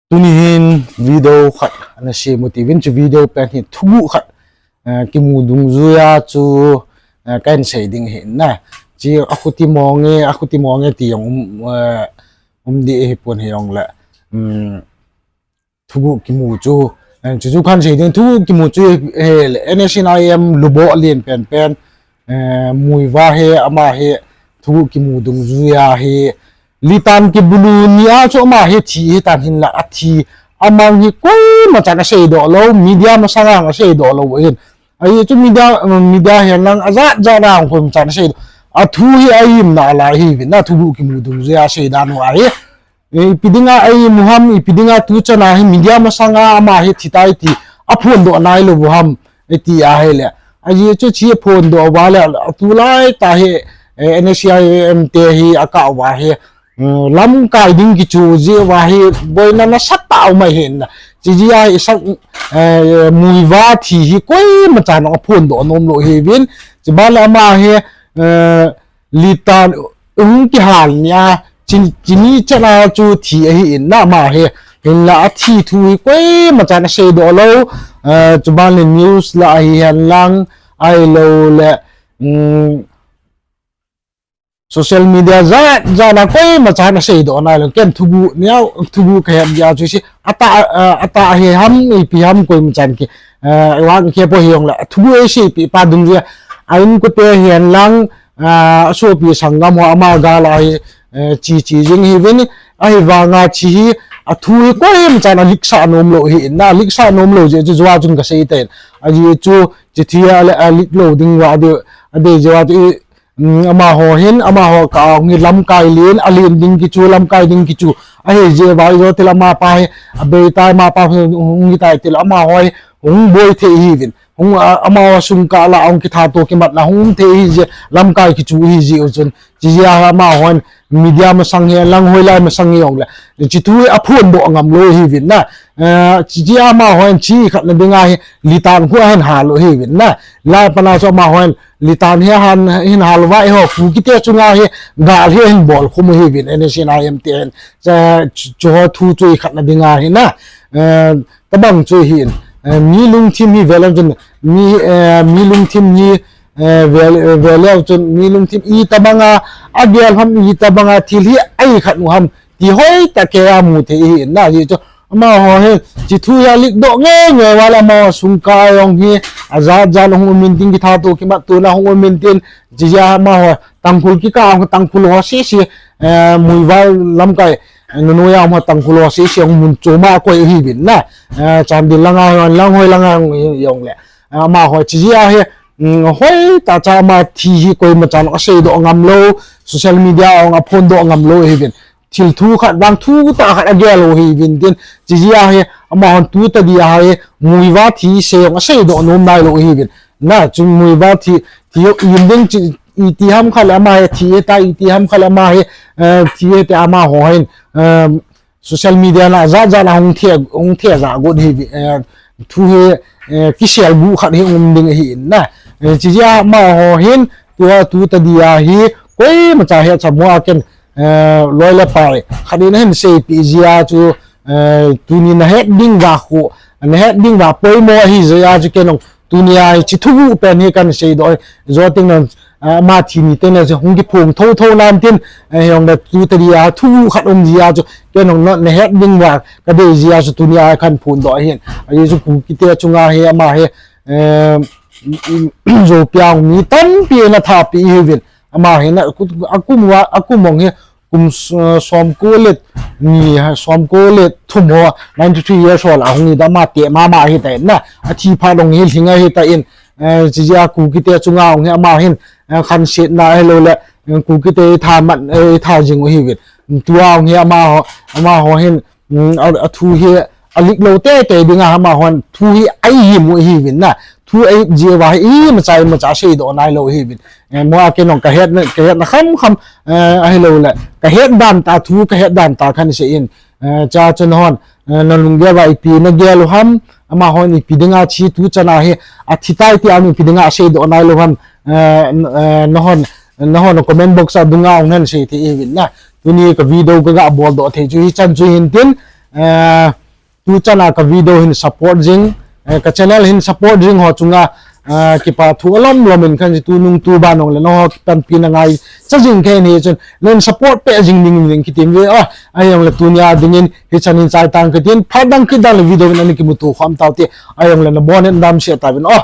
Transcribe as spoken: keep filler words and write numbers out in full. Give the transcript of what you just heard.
Tuni hin video khat ana sem u tivin, chu video pen hi thuguh khat, eh, kimu dungjuia chu, eh, kahin sei ding ahi na. Chi akhuti mong e, akhuti mong e ti jong um, eh, um ding ahipon hijongle. Um, thuguh kimu chu, eh, chu chu kahin sei ding, thuguh kimu chu, eh, N S C N I M luboh len penpen, eh, Muivah hi, ama hi, thuguh kimu dungjuia hi, Litan kibulu nia chu ama hi thi hitan hinla athi, amang hi koimachan aseidoh lou, media masanga aseidoh lou ahin. Ajeh chu media, media hihen lang ajat jat a koimachan aseidoh. Athu hi aimna lai ahiuvin na, thuguh kimu dungjuia asei dan u ahi. Eh, ipi dinga aim u ham, ipi dinga tuchan a hi media masanga ama hi thitai ti aphondoh nailou u ham, iti ahile. Ajeh chu chi aphondoh uva le, tulai tah hi, eh, N S C N I M te hi akah uva hi, eh, lamkai ding kichu jeh uva hi, boina nasatah um ahin na. Chijeh a hi isak, eh, Muivah thi hi koimachan aphondoh nomlou ahiuvin. Chuban le ama hi, eh, Litan hung kihal nia, chi, chini chan a chu thi ahin na ama hi. Hinla athi thu hi koimachan aseidoh lou, eh, chuban le news la hihen lang, ahilouleh, um, social media jat jat a koimachan aseidoh nailou. Ken thuguh nia, thuguh kahet dia chu si, atah, eh, atah hi ham, ipi ham koimachan ki, eh, vang khe po hijongle, thuguh eiseipeh pa dungjuia, a inkote hihen lang, ah, asopi sanggam ho ama gal a hi, eh, che che jing ahiuvin, ahivanga chi hi, athu hi koimachan aleaksah nomlou ahin na, aleaksah nomlou jeh chu jua chun kasei tan. Ajeh chu, chithi a le, aleak lou ding uva adei, adei jeh uva chu, um, amaho hin, amaho kah a hung hi lamkai len, alen ding kichu, lamkai ding kichu, ahi jeh uva, ijo tile amapa hi, abeitai, amapa hung hitai tile amaho hi, hung boi thei ahiuvin. Hung, a, amaho sungkah la hung kithat to kimatna hung thei ahi jeh, lamkai kichu ahi jeh u chun. Chijeh a amahon media masang hihen lang hoilai masang hijongle, chi thu hi aphondoh ngamlou ahiuvin na. Eh, chijeh a amahon chi khatna dinga hi Litan khu ahin hal u ahiuvin na. Lai pana chu amahon Litan hi ahin, ahin hal uva eiho Kukite chunga hi gal hi ahin bolkhum u ahiuvin, N S C N I M te hin. Chu, chu ho thu chu ikhatna dinga hi na. Eh, tobang chu ahin, eh, mi lungthim hi veleu chun, mi, eh, mi lungthim hi, eh, vel, eh, veleu chun, mi lungthim itobanga agel ham, itobanga thil hi aikhat u ham, ti hoitah keiya mu thei ahin na, ajeh chu amaho hi, chi thu hi aleak doh ngei ngei uva le amaho sungkah a jong hi, ajat jat a hung um intin, kithat to kimat tona hung um intin, chijeh a amaho, Tangkhul kikah a Tangkhul ho sese, eh, Muivah lamkai, eh, nunoiya um Tangkhul ho sese hung mun chom a akoi ahiuvin na, eh, Chandel langa hihen lang hoilanga hijongle. Amaho chijeh a hi, um, hoitah cha ama thi hi koimachan aseidoh ngamlou, social media a jong aphondoh ngamlou ahiuvin. Thil thu khat vang thutah khat agel u ahiuvin tin, chijeh a hi, amahon tu tadi a hi, Muivah thi sei jong aseidoh nom nailou ahiuvin. Na, chu Muivah thi, thi jong im ding chi, iti ham khat le ama hi thi ahitai, iti ham khat le ama hi, eh, thi ahitai amaho hin, eh, social media na jat jat a hung the, hung the ja got hi, eh, thu hi, eh, kisel guh khat hi um ding ahin na. Eh, chijeh a amaho hin, tua tu tadi a hi, koimacha hetchammo a ken, eh, loi le pai khat in ahin seipeh jeh a chu, eh, tuni nahet ding uva khu, nahet ding uva poimo ahi jeh a chu ken jong tuni a hiche thuguh pen hi kahin seidoh, jou teng le, ah, ama thi ni teng le hung kiphong thotho nan tin, eh, hijongle tu tadi a thuguh khat um jeh a chu ken jong na, nahet ding uva kadei jeh a chu tuni a kahin phondoh ahin. Ajeh chu Kukite chunga hi ama hi, eh, Zopi a mi tampi in athapeh ahiuvin. Ama hi na, akum uva, akum jong hi, kum s-, somko le ni, somko le thum ho, ninety three years old ahung hi ta, ama teh mama ahitan na, athi phat jong hi lhing ahitan, eh, chijeh a Kukite chunga jong hi ama hin, eh, khansetna ahilouleh, eh, Kukite itha mat, eh, itha jing u ahiuvin. Tua jong hi amaho, amaho hin, um, a, athu hi aleak lou teitei dinga amahon thu hi aihim u ahiuvin na. Thu aihim jeh uva hi imacha imacha seidoh nailou ahiuvin. Eh, mo a ken jong kahetna, kahetna khamkham, eh, ahilouleh kahet dan tah thu, kahet dan tah kahin seiyin. Eh, chuche chun nahon, eh, nalunggel uva ipi nagel u ham, amahon ipi dinga chi tuchan a hi athitai ti a ipi dinga aseidoh nailou ham, eh, n-, eh, nahon, nahon comment box a dunga hung nahin sei thei ahiuvin na. Tuni ka video kaga boldoh thei chu hichan chu hin tin, Eh, tuchan a ka video hin support jing, eh, ka channel hin support jing ho chunga, eh, kipa thu alom lom in kan ji tu nung tu ban ong le nangho kipanpi na ngaicha jing kei ni chun len support pe jing ding in kitim ve. Oh, ahi ong le tunia dingin hichan in chai tang katin, phat dang kit dang le video in ani kimuto khom tau te. Ahi ong le nabon in damsel tauvin. Oh,